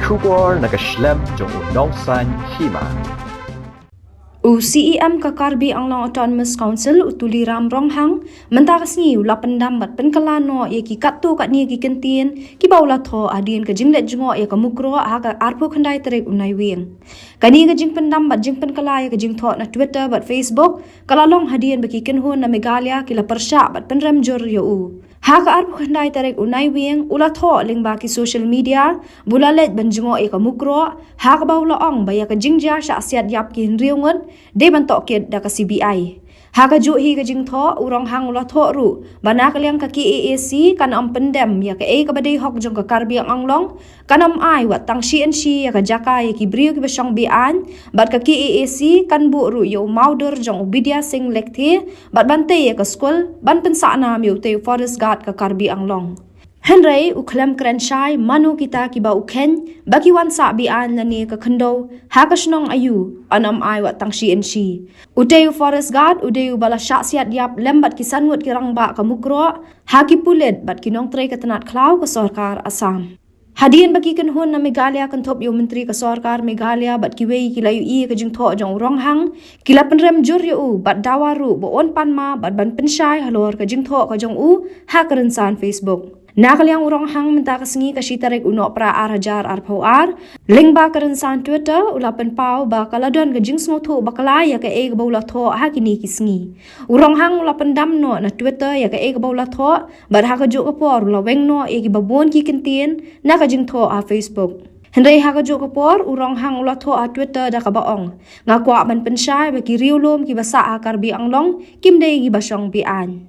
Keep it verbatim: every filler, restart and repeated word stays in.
Khubor na ka shlem jong u Nongsaiñ Hima. U C E M ka Karbi Anglong Autonomous Council, u Tuliram Ronghang, mynta ka sngi u la pyndam bad pynkylla noh ïa ki katto katne ki kyntien kiba u la thoh hadien ka jingleit jngoh ïa ka Mukroh ha ka arphew khyndai tarik u Naiwieng. Kane ka jingpyndam bad jingpynkylla ïa ka jingthoh na Twitter bad Facebook ka la long hadien ba ki kynhun na Meghalaya ki la pyrshah bad pynrem jur ïa u. Ha ka arphew khyndai tarik u Naiwieng u la thoh lyngba ki social media ba u la leit ban jngoh ïa ka Mukroh, ha kaba u la ong ba ïa ka jingjia shah siat ïap ki hynriew ngut dei ban tohkit da ka C B I. Ha kajuh hi ka jingthoh, u Ronghang u la thoh ruh ba na ka liang ka K A A C kan ym pyndem ïa kaei kaba dei hok jong ka Karbi Anglong, kan ym ai wat tang shi inshi ïa ka jaka ïa ki briew kiba shong be-aiñ, bad ka K A A C kan buh ruh ïa u mawdur jong u Bidya Singh Lekthe bad ban tei ïa ka skul ban pynsah nam ïa utei u Forest Guard ka Karbi Anglong. Hynrei u khlem kren shai mano kita kiba u kheiñ ba ki wan sah be-aiñ lane ka khyndew ha ka shnong aiu, yn ym ai wat tang shi inshi. Utei u Forest Guard u dei uba la shah siat ïap lem bad ki san ngut ki rangbah ka Mukroh ha ki pulit bad ki nongtrei ka tnat khlaw ka sorkar Assam. Hadien ba ki kynhun na Meghalaya kynthup ïa u Myntri ka sorkar Meghalaya bad kiwei ki la ïohi ïa ka jingthoh jong u Ronghang, ki la pynrem jur ïa u bad dawa ruh ba un pan map bad ban pynshai halor ka jingthoh ka jong u ha ka rynsan Facebook. Na ka liang u Ronghang, mynta ka sngi ka shi tarik u Nohprah ar hajar arphew ar, lyngba ka rynsan Twitter u la pynpaw ba ka la don ka jingsngewthuh bakla ïa kaei kaba u la thoh ha kine ki sngi. U Ronghang u la pyndam noh na Twitter ïa kaei kaba u la thoh, bad ha kajuh ka por u la weng noh ïa kiba bun ki kyntien na ka jingthoh ha Facebook. Hynrei ha kajuh ka por u Ronghang u la thoh ha Twitter da kaba ong, nga kwah ban pynshai ba ki riewlum kiba sah ha Karbi Anglong kim dei kiba shong be-aiñ.